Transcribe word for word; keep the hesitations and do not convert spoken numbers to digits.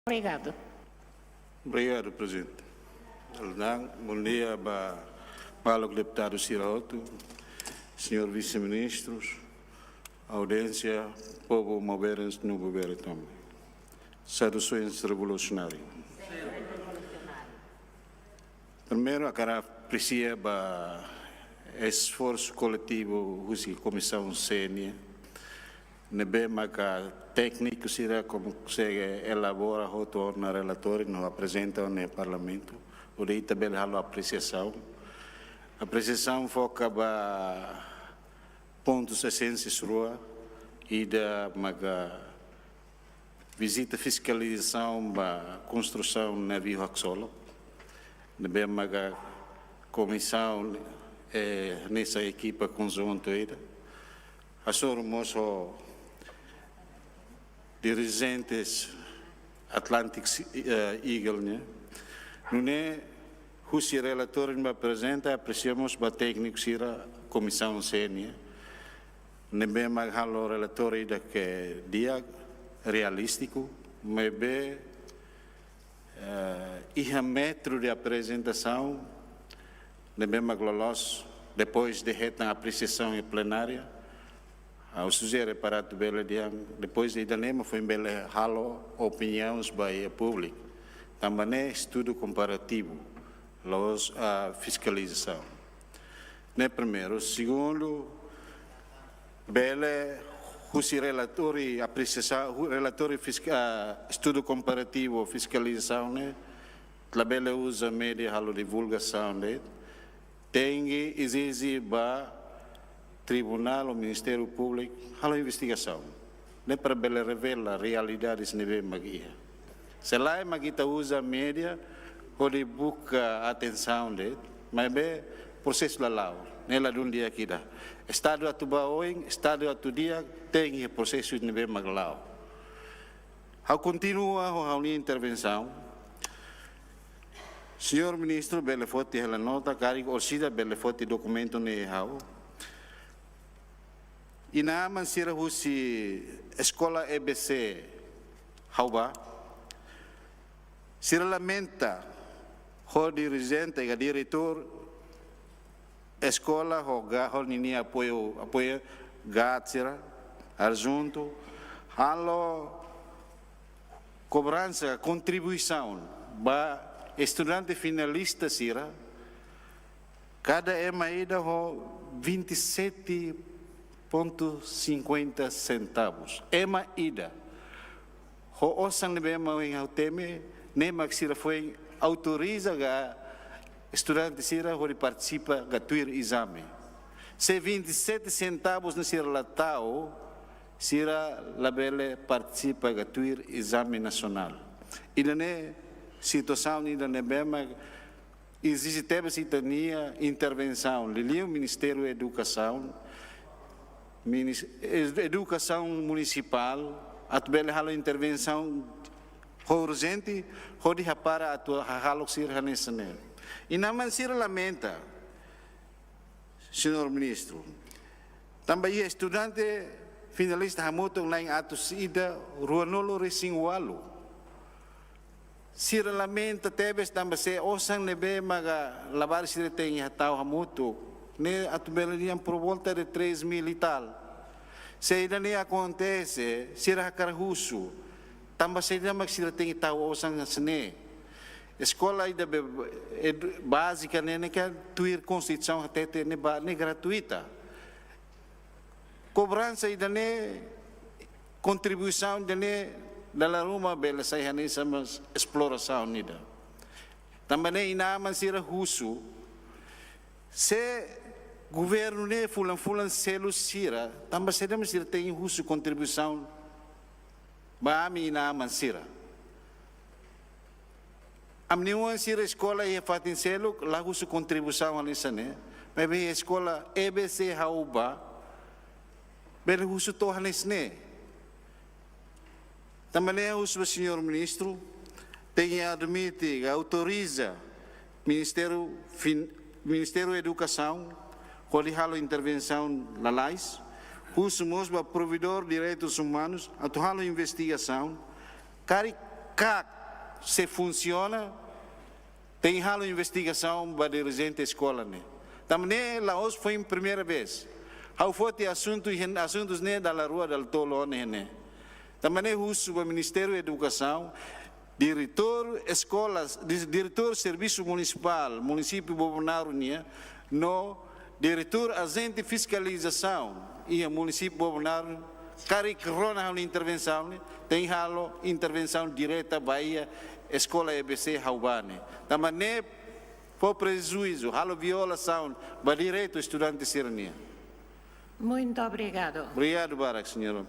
Obrigado. Obrigado, Presidente. Aldan, bom dia ba maluk deputadu sira hotu, señór vise-ministrus, audiénsia, povu Maubere no Maubere também. Saudasoens revolusionáriu. Primeiru, hakarak apresia ba esforsu koletivu husi Komisaun C nian, ne'ebé maka tékniku sira konsege elabora hotu ona relatóriu no aprezenta ona iha Parlamentu, hodi ita bele halo apresiasaun. Apresiasaun foka ba pontus esénsias rua, ida maka vizita fiskalizasaun ba konstrusaun naviu haksolok, ne'ebé maka komisaun, eh, hanesan ekipa konjuntu ida. Hasoru mós ho dirijentes Atlantic, eh, Eagle nian. Nune'e husi relatóriu ne'ebé aprezenta, apresia mós ba tékniku sira Komisaun C nian, ne'ebé mak halo relatóriu ida ke di'ak, realístiku, maibé, eh, iha métodu de aprezentasaun ne'ebé mak loloos, depois de hetan apresiasaun iha plenária, ha'u sujere para atu bele dehan, depois de ida-ne'e mak foin bele halo opiniaun ba iha públiku. Tanba ne'e estudu komparativu, la'ós, ah, fiskalizasaun. Ne'e primeiru. Segundu, bele husi relatóriu apresiasaun, hu-, relatóriu fiska-, ah, estudu komparativu, fiskalizasaun ne'e, labele uza média halo divulgasaun de'it. Tenke ezije ba tribunál ou Ministériu Públiku halo investigasaun. Ne'e para bele revela realidades ne'ebé mak iha. Se lae mak ita uza média hodi buka atensaun de'it, maibé prosesu la la'o, ne'e ladún di'ak ida. Estadu atu ba oin, Estadu atu di'ak, tenke prosesu ne'ebé mak la'o. Ha'u kontinua ho ha'u-nia intervensaun. Señór Ministru bele foti hela nota, karik orsida bele foti dokumentu ne'e ha'u. Inan-aman sira husi eskola E B C ha'u bá, sira lamenta ho dirijente ka diretór eskola ho ga-, ho ninia apoiu, apoiu GAD sira, adjuntu, halo kobransa, kontribuisaun ba estudante finalista sira, kada ema ida ho vinte e sete ponto cinquenta centavos. Ema ida. Ho osan ne'ebé mak ohin ha'u temi, ne'e mak sira foin autoriza ka estudante sira hodi partisipa ka tuir ezame. Se vinte e sete centavos ne'e sira la tau, sira labele partisipa ka tuir ezame nasionál. Ida-ne'e situasaun ida ne'ebé mak ezije tebes ita-nia intervensaun, liuliu Ministériu Edukasaun, Minis-, Ed-, Edukasaun Munisipál, atu bele halo intervensaun ho urjente, hodi hapara atu hahalok sira hanesan ne'e. Inan-aman sira lamenta, Señór Ministru, tanba iha estudante finalista hamutuk na'in atus ida ruanulu-resin-ualu. Sira lamenta tebes tanba se osan ne'ebé maka labarik sira tenke hatau hamutuk ne'e atu bele dehan por volta de três mil e tal. Se ida-ne'e akontese, sira hakarak husu, tanba saida mak sira tenke tau osan hanesan ne'e. Eskola ida be-, ed-, bázika ne'e, ne'e ke tuir Konstituisaun hatete ne'e ba, ne'e gratuita. Kobransa ida-ne'e, kontribuisaun ida-ne'e, dala ruma bele sai hanesan mós esplorasaun ida. Tanba ne'e inan-aman sira husu, se governu ne'e fulan-fulan selu sira, tanba saida mak sira tenke husu kontribuisaun ba ami inan-aman sira. Ami-nia oan sira eskola iha fatin seluk la husu kontribuisaun hanesan ne'e, maibé eskola E B C ha'u bá bele husu to'o hanesan ne'e. Tanba ne'e husu ba Señór Ministru, tenke admite ka autoriza Ministériu Fin-, Ministériu Edukasaun hodi halo intervensaun lalais, husu mós ba Provedór Direitus Umanus atu halo investigasaun, karik kak se funsiona, tenke halo investigasaun ba dirijente eskola ne'e. Tanba ne'e la'ós foin primeira vez. Ha'u foti asuntu, asuntus ne'e dala rua dala tolu ona ne'e. Tanba ne'e husu ba Ministériu Edukasaun, diretór eskolas, di-, diretór servisu munisipál, munisípiu Bobonaro nian, no diretór ajente fiskalizasaun iha munisípiu Bobonaro, karik rona halo intervensaun ne'e, tenke halo intervensaun direta ba iha eskola E B C ha'u bá ne'e. Tanba ne'e fó prejuízu, halo violasaun ba direitu estudante sira-nian. Muito obrigado. Obrigadu barak, señora.